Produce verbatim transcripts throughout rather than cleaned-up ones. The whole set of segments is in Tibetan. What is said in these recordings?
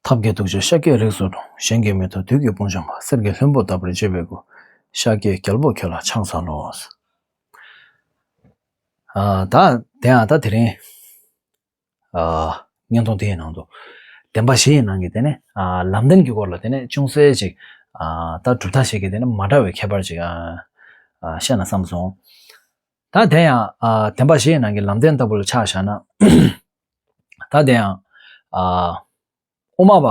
ཐབས་མཁས་ཐུགས་རྗེས་ཤཱཀྱའི་རིགས་སུ་འཁྲུངས། གཞན་གྱིས་མི་ཐུབ་བདུད་ཀྱི་དཔུང་འཇོམས་པ། གསེར་གྱི་ལྷུན་པོ་ལྟ་བུར་བརྗིད་པའི་སྐུ། ཤཱཀྱའི་རྒྱལ་པོ་ཁྱོད་ལ་ཕྱག་འཚལ་ལོ། ཨ། ད་དེ་ཡང་ད་དེ་རིང་ཨ། བརྙན་ཐུང་དེའི་ནང་དུ་བདེན་པ་བཞི་ཡི་ནང་གི་དེ་ནས་ཨ། ལམ་བདེན་གྱི་སྐོར་ལ་དེ་ནས་ཅུང་ཟད་ཅིག་ཨ། ད་གྲུབ་མཐའ་ཞིག་གི་དེ་ནས་མ་འདྲ་བའི་ཁྱད་པར་ཅིག་ཨ། ཨ། བཤད་ན་བསམ་སོང་། ད་དེ་ཡང་ཨ། བདེན་པ་བཞི་ཡི་ནང་གི་ལམ་བདེན་ལྟ་བུ་ལ་ཆ་བཞག་ན། ད་དེ་ཡང་ཨ། དབུ་མ་པ།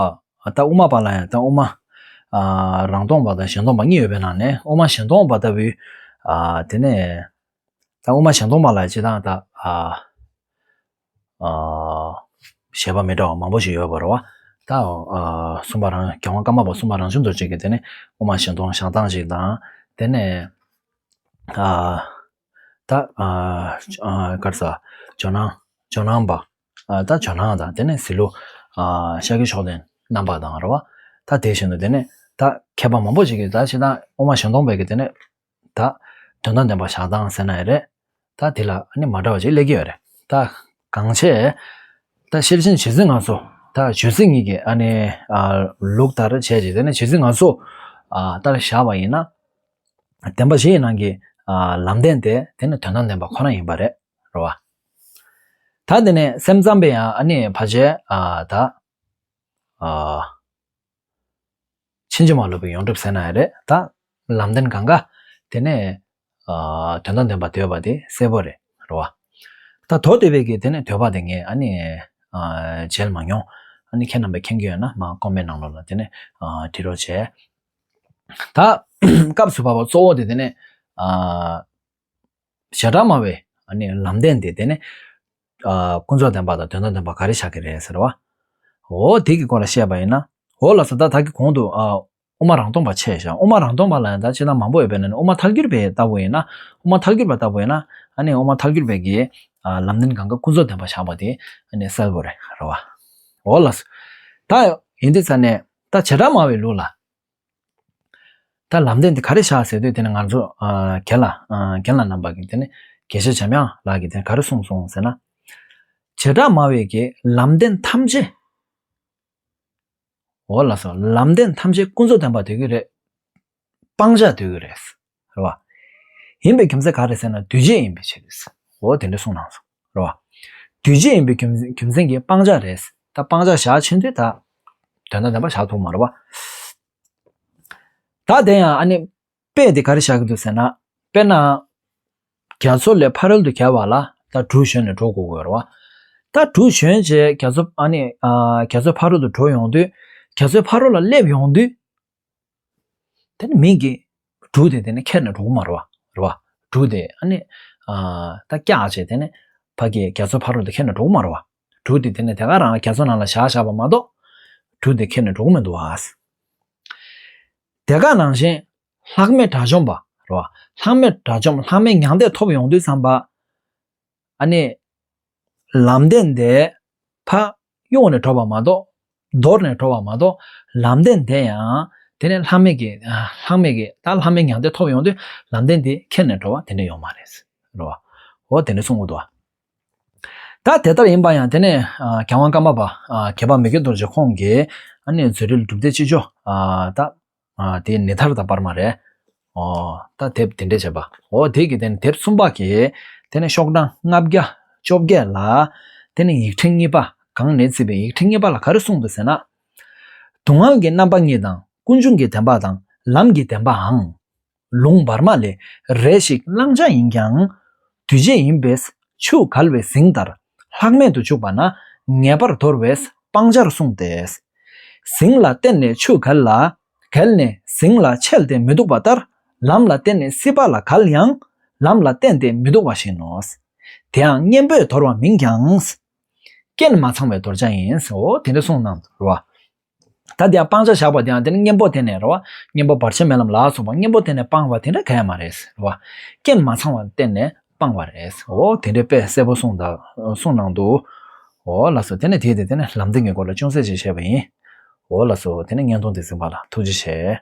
ད་དབུ་མ་པ་ལ་ཡང་ད་དབུ་མ་ཨ། རང་སྟོང་པ་དང་གཞན་སྟོང་པ་གཉིས་ཡོད་པའི་ནང་ནས་དབུ་མ་གཞན་སྟོང་པ་ལྟ་བུའི་ཨ། དེ་ནས་ད་དབུ་མ་གཞན་སྟོང་པ་ལ་སྤྱིར་བཏང་ད་ཨ། ཨ། བཞེད་པ་མི་འདྲ་བ་མང་པོ་ཞིག་ཡོད་པ་རེད་བ། ད་ཨ། གསུམ་པ་རང་རྒྱལ་དབང་ཀརྨ་པ་གསུམ་པ་རང་བྱུང་རྡོ་རྗེ་གིས་དེ་ནས་དབུ་མ་གཞན་སྟོང་བཞག་སྟངས་ཤིག་དང་། དེ་ནས་ཨ། ད་ཨ། ཨ། ག་རེ་ཟ། ཇོ་ནང་ཇོ་ནང་པ། ཨ། ད་ཇོ་ནང་དང་དེ་ནས་ཟི་ལུ། ཨ། ཤཱཀྱ་མཆོག་ལྡན་རྣམ་པ་དང་རེད་བ། ད་དེ་བཞིན་དུ་དེ་ནས་ད་མཁས་པ་མང་པོ་ཞིག་གིས་ད་ཕྱིར་ད་དབུ་མ་གཞན་སྟོང་པའི་གི་དེ་ནས་ད་དོན་དམ་བདེན་པ་བཞག་སྟངས་ཟེར་ན་ཡང་རེད། ད་དེ་ལ་ཨ་ནི་མ་འདྲ་བ་ཅིག་སླེབས་ཀྱི་ཡོད་རེད། ད་གང་བྱས། ད་ཤེར་ཕྱིན་རྗེ་བཙུན་ངལ་གསོ། ད་རྗེ་བཙུན་ཉིད་ཀྱི་ཨ་ནི་ཨ། ལུགས་ལྟར་བྱས་རྗེས་དེ་ནས་རྗེ་བཙུན་ངལ་གསོ་ཨ། ལྟར་བཞག་པ་ཡིན་ན། བདེན་པ་བཞི་ཡི་ནང་གི་ཨ། ལམ་བདེན་དེ་དེ་ནི་དོན་དམ་བདེན་པ་ཁོ་ན་ཡིན་པ་རེད། རེད་བ། ད་དེ་ནས་སེམས་ཙམ་པས་ཡང་ཨ་ནི་ཕལ་ཆེར་ཨ། ད་ཨ། ཕྱིན་ཅི་མ་ལོག་པའི་ཡོངས་གྲུབ་ཟེར་ན་ཡང་རེད། ད་ལམ་བདེན་གང་ག་དེ་ནས་ཨ། དོན་དམ་བདེན་པ་འདོད་པ་དེ་གསལ་པོ་རེད། རེད་བ། ད་མདོ་སྡེ་པའི་གི་དེ་ནས་འདོད་པ་དེ་ངས་ཨ་ནི་ཨ། མཇལ་མ་མྱོང་། ཨ་ནི་ཁྱེད་རྣམ་པས་མཁྱེན་གྱི་ཡོད་ན་མ་ཀོ་མེན་ནང་ལོགས་ལ་དེ་ནས་ཨ། འབྲི་རོགས་བྱས། ད་སྐབས་སུ་བབ་པ་གཙོ་བོ་དེ་དེ་ནས་ཨ། བྱེ་བྲག་སྨྲ་བའི་ཨ་ནི་ལམ་བདེན་དེ་དེ་ནས་ཨ། ཀུན་རྫོབ་བདེན་པ་དང་དོན་དམ་བདེན་པ་ག་རེ་བཞག་གི་རེད་ཟེར་བ། འོ་དེ་གི་སྐོར་ལ་བཤད་པ་ཡིན་ན། འོ་ལགས་སོ། ད་ད་གི་གོང་དུ་ཨ། དབུ་མ་རང་སྟོང་པ་བྱས་བཞག་དབུ་མ་རང་སྟོང་པ་ལ་ཡང་ད་ཅི་ལྟར་མང་པོ་ཡོད་པའི་ནང་ནས་དབུ་མ་ཐལ་འགྱུར་བའི་ལྟ་བུ་ཡིན་ན། དབུ་མ་ཐལ་འགྱུར་བ་ལྟ་བུ་ཡིན་ན། ཨ་ནི་དབུ་མ་ཐལ་འགྱུར་བའི་གི་ཨ། ལམ་བདེན་གང་ག་ཀུན་རྫོབ་བདེན་པ་བཞག་པ་དེ་ཨ་ནི་གསལ་པོ་རེད། རེད་བ། འོ་ལགས་སོ། ད་ཡིན་དུས་ཙ་ནས་ད་བྱེ་བྲག་སྨྲ་བའི་ལུགས་ལ། ད་ལམ་བདེན་དེ་ག་རེ་བཞག་ཟེར་དུས་དེ་ནི་ང་ཚོ་ཨ། རྒན་ལགས་ཨ། རྒན་ལགས་རྣམ་པ་གིས་དེ་ནི་དགེ་བཤེས་འཇམ་དབྱངས་ལགས་ཀྱིས་དེ་ནི་ག་རེ་གསུངས་སོང་ཟེར་ན། བྱེ་བྲག་སྨྲ་བའི་གི་ལམ་བདེན་ཐམས་ཅད། འོ་ལགས་སོ། ལམ་བདེན་ཐམས་ཅད་ཀུན་རྫོབ་བདེན་པ་འདོད་ཀྱི་རེད། སྤང་བྱ་འདོད་ཀྱི་རེད། རེད་བ། ཡིན་པའི་རྒྱུ་མཚན་ག་རེ་ཟེར་ན་འདུས་བྱས་ཡིན་པའི་ཕྱིར། འོ་དེ་འདྲ་གསུངས་གནང་སོང་། རེད་བ། འདུས་བྱས་ཡིན་པའི་རྒྱུ་རྒྱུ་མཚན་གྱིས་སྤང་བྱ་རེད། ད་སྤང་བྱ་བཞག་ཕྱིན་དུས་ད་དོན་དམ་བདེན་པ་བཞག་ཐུབ་མ་རེད་བ། ད་དེ་ཡང་ཨ་ནི་དཔེ་དེ་ག་རེ་བཞག་གི་འདུག་ཟེར་ན། དཔེར་ན། རྒྱ་མཚོ་ལས་ཕ་རོལ་ཏུ་བརྒལ་བ་ལ་ད་གྲུ་ཞོན་ནས་འགྲོ་དགོས་ཀྱི་ཡོད་རེད་བ། ད་གྲུ་ཞོན་རྗེས་རྒྱ་མཚོ་ཨ་ནི་ཨ། རྒྱ་མཚོ་ཕ་རོལ་ཏུ་འགྲོ་ཡོང་དུས། རྒྱ་མཚོའི་ཕ་རོལ་ལ་སླེབས་ཡོང་དུས། དེ་ནི་མིག་གིས་གྲུ་དེ་དེ་ནི་ཁྱེར་ནས་འགྲོ་གི་མ་རེད་བ། རེད་བ། གྲུ་དེ་ཨ་ནི་ཨ། ད་བཀྱགས་བྱས་དེ་ནི་ཕ་གིའི་རྒྱ་མཚོ་ཕ་རོལ་ཏུ་ཁྱེར་ནས་འགྲོ་གི་མ་རེད་བ། གྲུ་དེ་དེ་ནི་དེ་ག་རང་རྒྱ་མཚོ་ནང་ལ་བཞག་བཞག་པ་མ་གཏོགས། གྲུ་དེ་ཁྱེར་ནས་འགྲོ་གི་མི་འདུག་བ། དེ་ག་ནང་བཞིན་ལྷག་མེད་དགྲ་བཅོམ་པ་རེད་བ། ལྷག་མེད་དགྲ་བཅོམ་ལྷག་མེད་མྱང་འདས་ཐོབ་ཡོང་དུས་ཙམ་པ། ཨ་ནི། ལམ་བདེན་དེ་ཕར་གཡུགས་ནས་འགྲོ་བ་མ་གཏོགས། དོར་ནས་འགྲོ་བ་མ་གཏོགས། ལམ་བདེན་དེ་ཡང་དེ་ནས་ལྷག་མེད་ཀྱི་ལྷག་མེད་ཀྱི་ད་ལྷག་མེད་མྱང་འདས་ཐོབ་ཡོང་དུས་ལམ་བདེན་དེ་ཁྱེར་ནས་འགྲོ་བ་དེ་འདྲ་ཡོང་མ་རེད། རེད་བ། འོ་དེ་འདྲ་གསུང་གི་འདུག་བ། ད་དེ་ལྟར་ཡིན་པ་ཡང་དེ་ནས་ཨ། རྒྱལ་དབང་ཀརྨ་པ་ཨ། བརྒྱད་པ་མི་བསྐྱོད་རྡོ་རྗེ་ཁོང་གིས་ཨ་ནི་མཛོད་རིལ་སྒྲུབ་སྡེ་སྤྱི་སྦྱོར་ཨ། ད། ཨ། དེའི་ནི་ཐར་དང་པར་མ་རེད། ཨོ། ད་དེབ་དེ་འདྲས་བྱས་པ། ཨོ་དེ་གི་དེ་ནི་དེབ་གསུམ་པ་གི་དེ་ནི་ཤོག་གྲངས་ལྔ་བརྒྱ་བཅོ་བརྒྱད་ལ། དེ་ནི་ཡིག་ཕྲེང་གཉིས་པ་གང་ནས་བརྩིས་པའི་ཡིག་ཕྲེང་གཉིས་པ་ལ་ག་རེ་གསུངས་འདུག་ཟེར་ན། སྡུག་བསྔལ་གྱི་རྣམ་པ་གཉིས་དང་ཀུན་འབྱུང་གི་བདེན་པ་དང་ལམ་གྱི་བདེན་པའང་། ལུང་བར་མ་ལས་རེ་ཞིག་བླང་བྱ་ཡིན་ཀྱང་། འདུས་བྱས་ཡིན་པས་ཆུ་བརྒལ་བའི་ཟིང་ལྟར་ལྷག་མེད་དུ་འཇུག་པ་ན་ངེས་པར་དོར་བས་སྤང་བྱར་གསུངས་ཏེ། ཟིང་ལ་བརྟེན་ནས་ཆུ་བརྒལ་ལ། བརྒལ་ནས་ཟིང་ལ་ཆད་དེ་མི་འདུག་པ་ལྟར་ལམ་ལ་བརྟེན་ནས་སྲིད་པ་ལ་བརྒལ་ཡང་ལམ་ལ་བརྟེན་ཏེ་མི་འདུག་པ་བཞིན་ནོ། དེའང་གཉེན་པོས་དོར་བ་མིན་ཀྱང་། རྐྱེན་མ་ཚང་བས་དོར་བྱ་ཡིན། འོ་དེ་འདྲ་གསུངས་གནང་འདུག་རེད་བ། ད་དེ་ཡང་སྤང་བྱ་བཞག་པ་དེ་ཡང་དེ་ནི་གཉེན་པོ་བརྟེན་ནས་རེད་བ། གཉེན་པོ་བར་ཆད་མེད་ལམ་ལ་སོགས་པ་གཉེན་པོ་བརྟེན་ནས་སྤང་བ་དེ་འདྲ་ག་ཡང་མ་རེད་རེད་བ། རྐྱེན་མ་ཚང་བ་བརྟེན་ནས་སྤང་བ་རེད། འོ་དེ་འདྲའི་དཔེ་གསལ་པོ་གསུངས་དང་གསུངས་གནང་འདུག་འོ་ལགས་སོ། དེ་ནས་དེ་དེ་དེ་ནས་ལམ་བདེན་གྱི་སྐོར་ལ་ཅུང་ཟད་ཅིག་བཤད་པ་ཡིན། འོ་ལགས་སོ། དེ་ནས་བརྙན་ཐུང་དེ་གཟིགས་པ་ལ་ཐུགས་རྗེ་ཆེ།